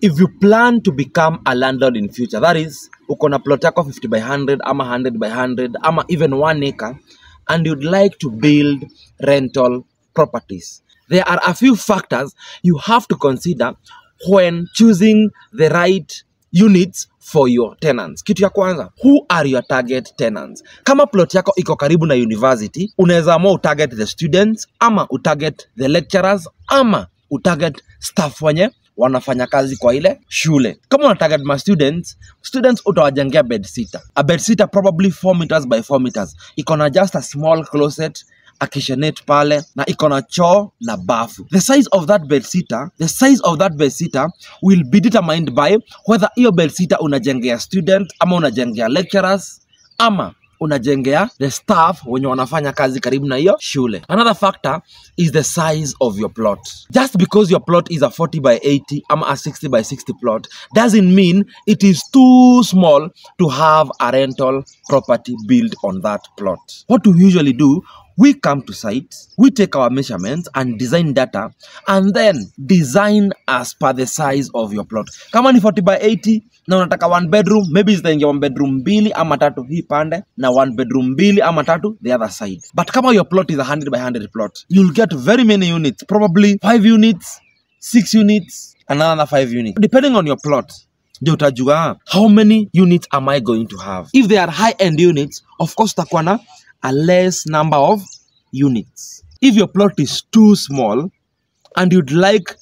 if you plan to become a landlord in future, that is, uko na plot yako 50 by 100, ama 100 by 100, ama even 1 acre, and you'd like to build rental properties, there are a few factors you have to consider when choosing the right units for your tenants. Kitu ya kwanza, who are your target tenants? Kama plot yako iko karibu na university, unaweza amua utarget the students, ama utarget the lecturers, ama utarget staff wenye wanafanya kazi kwa ile shule. Kama una target ma students utawajengea bed sitter. A bed sitter probably 4 meters by 4 meters. Iko na just a small closet, a kitchenette pale, na iko na choo na bafu. The size of that bed sitter will be determined by whether iyo bed sitter unajengea student, ama unajengea lecturers, ama unajengea the staff wenye wanafanya kazi karibu na hiyo shule. Another factor is the size of your plot. Just because your plot is a 40 by 80 ama a 60 by 60 plot doesn't mean it is too small to have a rental property built on that plot. What we usually do, we come to site, we take our measurements and design data, and then design as per the size of your plot. Kama ni 40 by 80 na unataka 1 bedroom, maybe zitaingia 1 bedroom 2 ama 3 hii pande, na 1 bedroom 2 ama 3 the other side. But kama your plot is a 100 by 100 plot, you'll get very many units, probably 5 units, 6 units, and another 5 units. Depending on your plot, ndio utajua how many units am I going to have. If they are high-end units, of course utakuwa na a less number of units. If your plot is too small and you'd like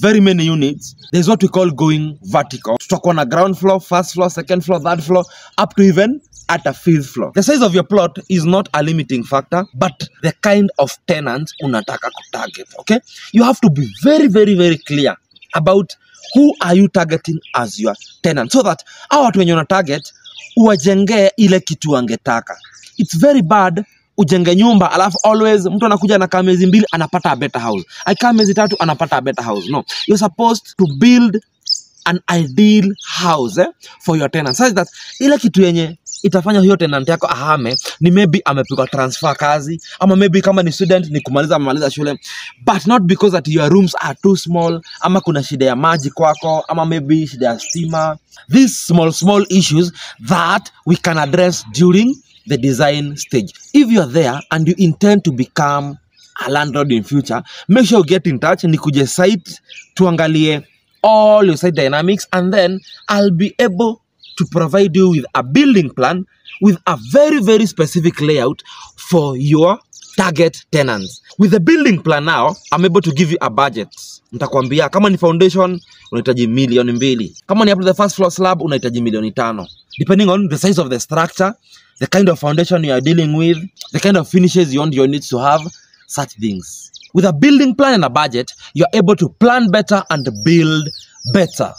very many units, there's what we call going vertical. Tutakuwa na ground floor, first floor, second floor, third floor, up to even at a 5th floor. The size of your plot is not a limiting factor, but the kind of tenants unataka kutarget, okay? You have to be very, very, very clear about who are you targeting as your tenant, so that hawa watu wenye una target uwajengee ile kitu angetaka. It's very bad ujenge nyumba alafu always mtu anakuja na kamezi 2 anapata a better house. Aikaa miezi 3 anapata a better house. No, you're supposed to build an ideal house for your tenant, such that ile kitu yenye itafanya hiyo tenant yako ahame ni maybe amepika transfer kazi, ama maybe kama ni student ni kumaliza shule, but not because that your rooms are too small, ama kuna shida ya maji kwako, ama maybe shida ya stima. These small issues that we can address during the design stage. If you're there and you intend to become a landlord in future, make sure you get in touch. Nikuje site tuangalie all your site dynamics, and then I'll be able to provide you with a building plan with a very, very specific layout for your target tenants. With the building plan now, I'm able to give you a budget. Nitakwambia kama ni foundation unahitaji 2 million. Kama ni up to the first floor slab unahitaji 5 million. Depending on the size of the structure, the kind of foundation you are dealing with, the kind of finishes you want your needs to have, such things. With a building plan and a budget, you're able to plan better and build better.